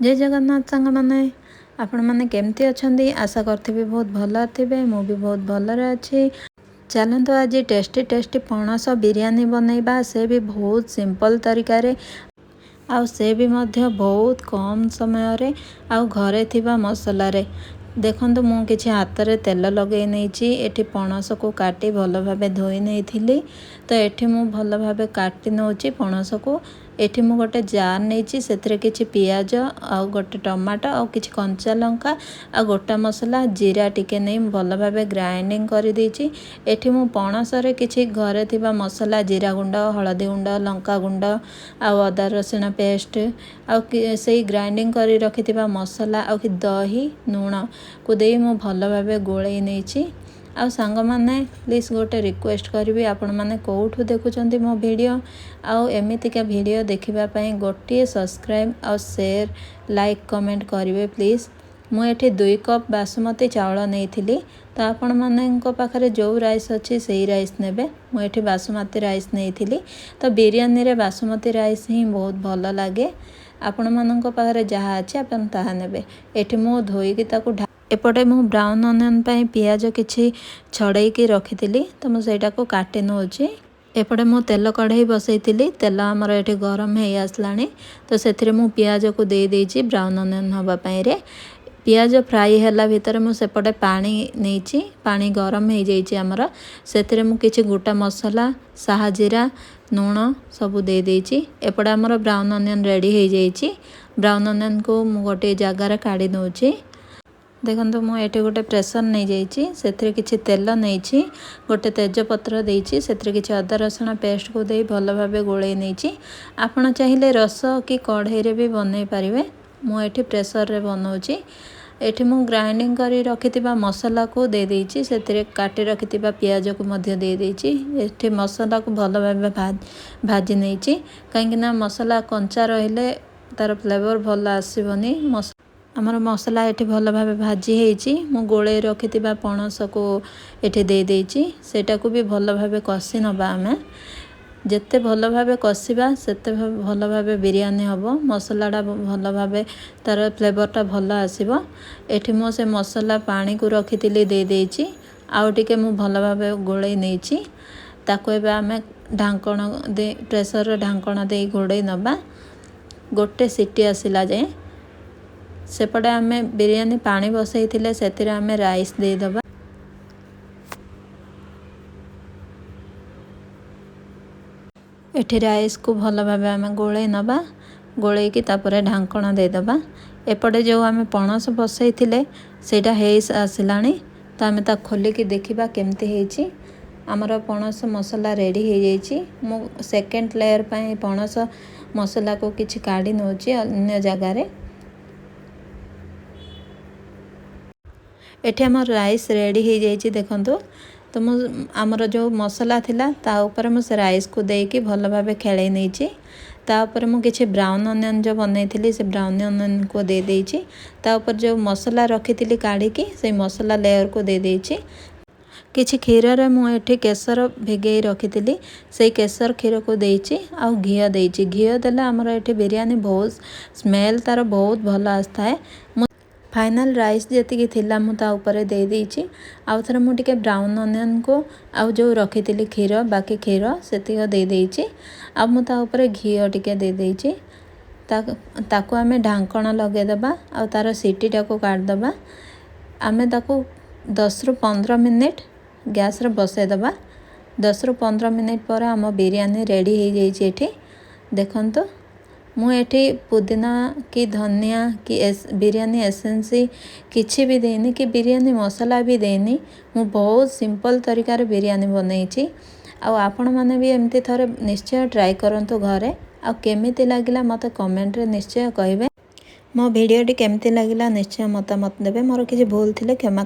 ଜୟ ଜଗନ୍ନାଥ ସାଙ୍ଗମାନେ, ଆପଣମାନେ କେମିତି ଅଛନ୍ତି? ଆଶା କରୁଥିବି ବହୁତ ଭଲ ଥିବେ। ମୁଁ ବି ବହୁତ ଭଲରେ ଅଛି। ଚାଲନ୍ତୁ ଆଜି ଟେଷ୍ଟି ଟେଷ୍ଟି ପଣସ ବିରିୟାନୀ ବନେଇବା, ସେ ବି ବହୁତ ସିମ୍ପଲ୍ ତରିକାରେ ଆଉ ସେ ବି ମଧ୍ୟ ବହୁତ କମ୍ ସମୟରେ ଆଉ ଘରେ ଥିବା ମସଲାରେ। ଦେଖନ୍ତୁ, ମୁଁ କିଛି ହାତରେ ତେଲ ଲଗାଇ ନେଇଛି। ଏଠି ପଣସକୁ କାଟି ଭଲ ଭାବେ ଧୋଇ ନେଇଥିଲି, ତ ଏଠି ମୁଁ ଭଲ ଭାବେ କାଟି ନେଉଛି ପଣସକୁ। ଏଠି ମୁଁ ଗୋଟେ ଜାର୍ ନେଇଛି, ସେଥିରେ କିଛି ପିଆଜ ଆଉ ଗୋଟେ ଟମାଟୋ ଆଉ କିଛି କଞ୍ଚା ଲଙ୍କା ଆଉ ଗୋଟା ମସଲା, ଜିରା ଟିକେ ନେଇ ମୁଁ ଭଲ ଭାବେ ଗ୍ରାଇଣ୍ଡିଙ୍ଗ କରିଦେଇଛି। ଏଠି ମୁଁ ପଣସରେ କିଛି ଘରେ ଥିବା ମସଲା, ଜିରା ଗୁଣ୍ଡ, ହଳଦୀ ଗୁଣ୍ଡ, ଲଙ୍କା ଗୁଣ୍ଡ ଆଉ ଅଦା ରସୁଣ ପେଷ୍ଟ ଆଉ ସେଇ ଗ୍ରାଇଣ୍ଡିଙ୍ଗ କରି ରଖିଥିବା ମସଲା ଆଉ ଦହି, ଲୁଣକୁ ଦେଇ ମୁଁ ଭଲ ଭାବେ ଗୋଳେଇ ନେଇଛି। ଆଉ ସାଙ୍ଗମାନେ, ପ୍ଲିଜ୍ ଗୋଟେ ରିକ୍ୱେଷ୍ଟ କରିବି, ଆପଣମାନେ କେଉଁଠୁ ଦେଖୁଛନ୍ତି ମୋ ଭିଡ଼ିଓ ଆଉ ଏମିତିକା ଭିଡ଼ିଓ ଦେଖିବା ପାଇଁ ଗୋଟିଏ ସବସ୍କ୍ରାଇବ୍ ଆଉ ସେୟାର, ଲାଇକ୍, କମେଣ୍ଟ କରିବେ ପ୍ଲିଜ୍। ମୁଁ ଏଠି 2 କପ୍ ବାସୁମତୀ ଚାଉଳ ନେଇଥିଲି, ତ ଆପଣମାନଙ୍କ ପାଖରେ ଯେଉଁ ରାଇସ୍ ଅଛି ସେଇ ରାଇସ୍ ନେବେ। ମୁଁ ଏଠି ବାସୁମତୀ ରାଇସ୍ ନେଇଥିଲି, ତ ବିରିୟାନୀରେ ବାସୁମତୀ ରାଇସ୍ ହିଁ ବହୁତ ଭଲ ଲାଗେ। ଆପଣମାନଙ୍କ ପାଖରେ ଯାହା ଅଛି ଆପଣ ତାହା ନେବେ। ଏଠି ମୁଁ ଧୋଇକି ତାକୁ। ଏପଟେ ମୁଁ ବ୍ରାଉନ୍ ଅନିଅନ୍ ପାଇଁ ପିଆଜ କିଛି ଛଡ଼େଇକି ରଖିଥିଲି, ତ ମୁଁ ସେଇଟାକୁ କାଟି ନେଉଛି। ଏପଟେ ମୁଁ ତେଲ କଢ଼େଇ ବସେଇଥିଲି। ତେଲ ଆମର ଏଠି ଗରମ ହେଇ ଆସିଲାଣି, ତ ସେଥିରେ ମୁଁ ପିଆଜକୁ ଦେଇଦେଇଛି ବ୍ରାଉନ୍ ଅନିଅନ୍ ହେବା ପାଇଁରେ। ପିଆଜ ଫ୍ରାଇ ହେଲା ଭିତରେ ମୁଁ ସେପଟେ ପାଣି ନେଇଛି। ପାଣି ଗରମ ହେଇଯାଇଛି ଆମର। ସେଥିରେ ମୁଁ କିଛି ଗୋଟା ମସଲା, ସାହା ଜିରା, ଲୁଣ ସବୁ ଦେଇଦେଇଛି। ଏପଟେ ଆମର ବ୍ରାଉନ୍ ଅନିଅନ୍ ରେଡ଼ି ହେଇଯାଇଛି। ବ୍ରାଉନ୍ ଅନିଅନ୍କୁ ମୁଁ ଗୋଟିଏ ଜାଗାରେ କାଢ଼ି ନେଉଛି। ଦେଖନ୍ତୁ, ମୁଁ ଏଠି ଗୋଟେ ପ୍ରେସର୍ ନେଇଯାଇଛି। ସେଥିରେ କିଛି ତେଲ ନେଇଛି, ଗୋଟେ ତେଜପତ୍ର ଦେଇଛି, ସେଥିରେ କିଛି ଅଦା ରସୁଣ ପେଷ୍ଟକୁ ଦେଇ ଭଲ ଭାବେ ଗୋଳେଇ ନେଇଛି। ଆପଣ ଚାହିଁଲେ ରସ କି କଢ଼େଇରେ ବି ବନେଇ ପାରିବେ। ମୁଁ ଏଠି ପ୍ରେସରରେ ବନାଉଛି। ଏଠି ମୁଁ ଗ୍ରାଇଣ୍ଡିଙ୍ଗ କରି ରଖିଥିବା ମସଲାକୁ ଦେଇଦେଇଛି, ସେଥିରେ କାଟି ରଖିଥିବା ପିଆଜକୁ ମଧ୍ୟ ଦେଇଦେଇଛି। ଏଠି ମସଲାକୁ ଭଲ ଭାବେ ଭାଜି ନେଇଛି, କାହିଁକିନା ମସଲା କଞ୍ଚା ରହିଲେ ତା'ର ଫ୍ଲେଭର୍ ଭଲ ଆସିବନି। ଆମର ମସଲା ଏଠି ଭଲ ଭାବେ ଭାଜି ହେଇଛି। ମୁଁ ଗୋଳେଇ ରଖିଥିବା ପଣସକୁ ଏଠି ଦେଇଦେଇଛି। ସେଇଟାକୁ ବି ଭଲ ଭାବେ କଷି ନେବା ଆମେ। ଯେତେ ଭଲ ଭାବେ କଷିବା ସେତେ ଭଲ ଭାବେ ବିରିୟାନୀ ହେବ, ମସଲାଟା ଭଲ ଭାବେ ତା'ର ଫ୍ଲେଭରଟା ଭଲ ଆସିବ। ଏଠି ମୁଁ ସେ ମସଲା ପାଣିକୁ ରଖିଥିଲି ଦେଇଦେଇଛି, ଆଉ ଟିକେ ମୁଁ ଭଲ ଭାବେ ଗୋଳେଇ ନେଇଛି। ତାକୁ ଏବେ ଆମେ ଢାଙ୍କଣ ଦେଇ, ପ୍ରେସରରେ ଢାଙ୍କଣ ଦେଇ ଘୋଡ଼େଇ ନେବା ଗୋଟେ ସିଟି ଆସିଲା ଯାଏଁ। ସେପଟେ ଆମେ ବିରିୟାନୀ ପାଣି ବସେଇଥିଲେ, ସେଥିରେ ଆମେ ରାଇସ୍ ଦେଇଦେବା। ଏଠି ରାଇସ୍କୁ ଭଲ ଭାବେ ଆମେ ଗୋଳେଇ ନେବା। ଗୋଳେଇକି ତାପରେ ଢାଙ୍କଣ ଦେଇଦେବା। ଏପଟେ ଯେଉଁ ଆମେ ପଣସ ବସେଇଥିଲେ ସେଇଟା ହେଇ ଆସିଲାଣି, ତ ଆମେ ତାକୁ ଖୋଲିକି ଦେଖିବା କେମିତି ହେଇଛି। ଆମର ପଣସ ମସଲା ରେଡ଼ି ହେଇଯାଇଛି। ମୁଁ ସେକେଣ୍ଡ ଲେୟର୍ ପାଇଁ ପଣସ ମସଲାକୁ କିଛି କାଢ଼ି ନେଉଛି ଅନ୍ୟ ଜାଗାରେ। ଏଠି ଆମର ରାଇସ୍ ରେଡ଼ି ହେଇଯାଇଛି ଦେଖନ୍ତୁ। ତ ମୁଁ ଆମର ଯେଉଁ ମସଲା ଥିଲା ତା ଉପରେ ମୁଁ ସେ ରାଇସ୍କୁ ଦେଇକି ଭଲ ଭାବେ ଖେଳେଇ ନେଇଛି। ତା ଉପରେ ମୁଁ କିଛି ବ୍ରାଉନ୍ ଅନିଅନ୍ ଯେଉଁ ବନେଇଥିଲି ସେ ବ୍ରାଉନ୍ ଅନିଅନ୍କୁ ଦେଇଦେଇଛି। ତା ଉପରେ ଯେଉଁ ମସଲା ରଖିଥିଲି କାଢ଼ିକି ସେଇ ମସଲା ଲେୟର୍କୁ ଦେଇଦେଇଛି। କିଛି କ୍ଷୀରରେ ମୁଁ ଏଠି କେଶର ଭିଗେଇ ରଖିଥିଲି, ସେଇ କେଶର କ୍ଷୀରକୁ ଦେଇଛି ଆଉ ଘିଅ ଦେଇଛି। ଘିଅ ଦେଲେ ଆମର ଏଠି ବିରିୟାନୀ ବହୁତ ସ୍ମେଲ୍ ତା'ର ବହୁତ ଭଲ ଆସିଥାଏ। ମୁଁ ଫାଇନାଲ୍ ରାଇସ୍ ଯେତିକି ଥିଲା ମୁଁ ତା ଉପରେ ଦେଇଦେଇଛି। ଆଉ ଥରେ ମୁଁ ଟିକେ ବ୍ରାଉନ୍ ଅନିଅନ୍କୁ ଆଉ ଯେଉଁ ରଖିଥିଲି କ୍ଷୀର, ବାକି କ୍ଷୀର ସେତିକ ଦେଇଦେଇଛି, ଆଉ ମୁଁ ତା ଉପରେ ଘିଅ ଟିକେ ଦେଇଦେଇଛି। ତାକୁ ଆମେ ଢାଙ୍କଣ ଲଗାଇଦେବା ଆଉ ତା'ର ସିଟିଟାକୁ କାଢ଼ିଦେବା। ଆମେ ତାକୁ 10ରୁ 15 ମିନିଟ୍ ଗ୍ୟାସ୍ରେ ବସାଇଦେବା। 10ରୁ 15 ମିନିଟ୍ ପରେ ଆମ ବିରିୟାନୀ ରେଡ଼ି ହେଇଯାଇଛି। ଏଠି ଦେଖନ୍ତୁ, ମୁଁ ଏଠି ପୁଦିନା କି ଧନିଆ କି ବିରିୟାନୀ ଏସେନ୍ସି କିଛି ବି ଦେଇନି କି ବିରିୟାନୀ ମସଲା ବି ଦେଇନି। ମୁଁ ବହୁତ ସିମ୍ପଲ୍ ତରିକାରେ ବିରିୟାନୀ ବନେଇଛି, ଆଉ ଆପଣମାନେ ବି ଏମିତି ଥରେ ନିଶ୍ଚୟ ଟ୍ରାଏ କରନ୍ତୁ ଘରେ, ଆଉ କେମିତି ଲାଗିଲା ମୋତେ କମେଣ୍ଟରେ ନିଶ୍ଚୟ କହିବେ। ମୋ ଭିଡ଼ିଓଟି କେମିତି ଲାଗିଲା ନିଶ୍ଚୟ ମତାମତ ଦେବେ। ମୋର କିଛି ଭୁଲ ଥିଲେ କ୍ଷମା